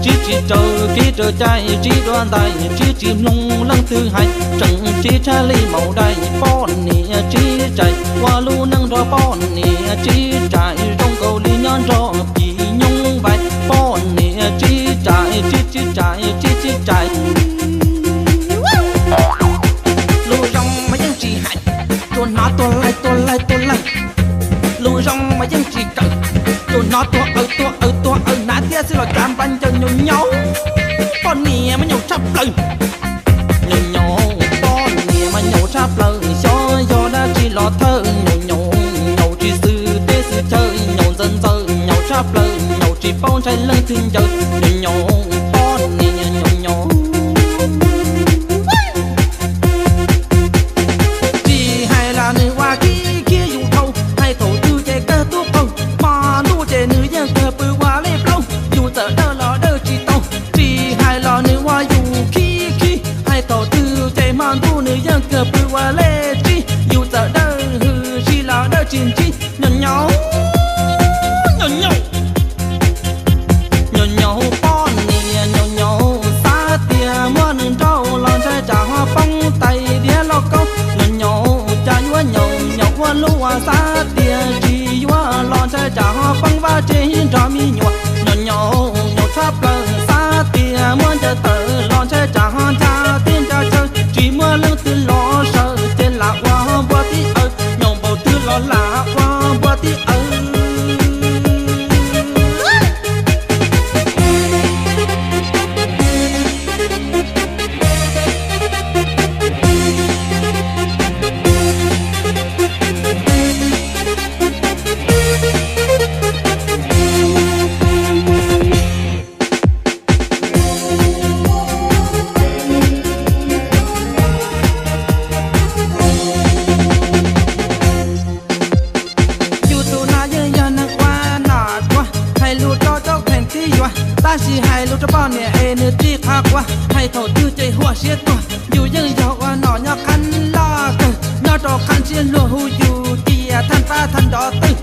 Tsis tsis raws kev raws cai, tsis dua ntais, tsis tsis mloog leej twg hais, tseem tsis tshaj li maum dais. Poj niam tsis txais ua lub neej nrog poj niam tsis txais, zoo nkaus li nyob nrog phim nyuj vais. Poj niam tsis txais, tsis tsis txais, tsis tsis txais. Lus zoo mas yeej tsis hais, tsuas hnov tuag laig tuag laig tuag laig. Lus zoo mas yeej tsis kawm, tsuas hnov tuag aws tuag aws tuag aws. Hnav thiab xwb los cav nplaig ncaws. Nyaum nyaum, poj niam mas nyaum tshaj plaws. Nyaum nyaum, poj niam mas nyaum tshaj plaws. Xyov yog dab tsi los thawj, nyaum nyaum, nyaum tsis xwm teb xwm chaw, nyaum ntxaws ntxaws, nyaum tshaj plaws, nyaum tsis paub ntshai leej twg ncaws. Nyaum nyaum, poj niam nyaum nyaum. Tsis hais los nws ua khib khib yus dhau, hais thaum twg ces kawg tub qaug. Hmo ntuj ces nws yeej kawg pw ua lej plaub, yus txawm dawj los dawj tsis tau. Tsis hais los nws ua yus khib khib, hais thaum twg ces hmo ntuj nws yeej kawg pw ua lej tsib, yus txawm dawj hwm si los dawj tsis ntsib. Nyaum nyaum, nyaum nyaum, nyaum nyaum, poj niam nyaum nyaum. Xav tias muab nws nrauj los ntshai tsam ho poob tais diav lauj kaub. Nyaum nyaum, cas yuav nyaum nyaum ua luaj, xav tias tsis yuav los ntshai tsam ho poob vaj tse nrog me nyuam. Nyaum nyaum, nyaum tshaj plaws, xav tias muab ncaws tawm los ntshai tsam ho ncaj teb ncaj chaw, tsis muaj leej twg los sawv ces lam ua npua tib aws, nyaum npaum twg los lam ua npua tib aws. Yus tus no yeej yog neeg ua nom tuag, hais lus rau cov kheej tib yuav, tab sis hais lus rau poj niam es nws tsis qhov quav. Hais thaum twg ces huam siab tuag, yus yeej yog ua nom nyob qab loj kawg, nyob rau qab ntshiab luag hu yus cia thaj nrab thaj nrov twg.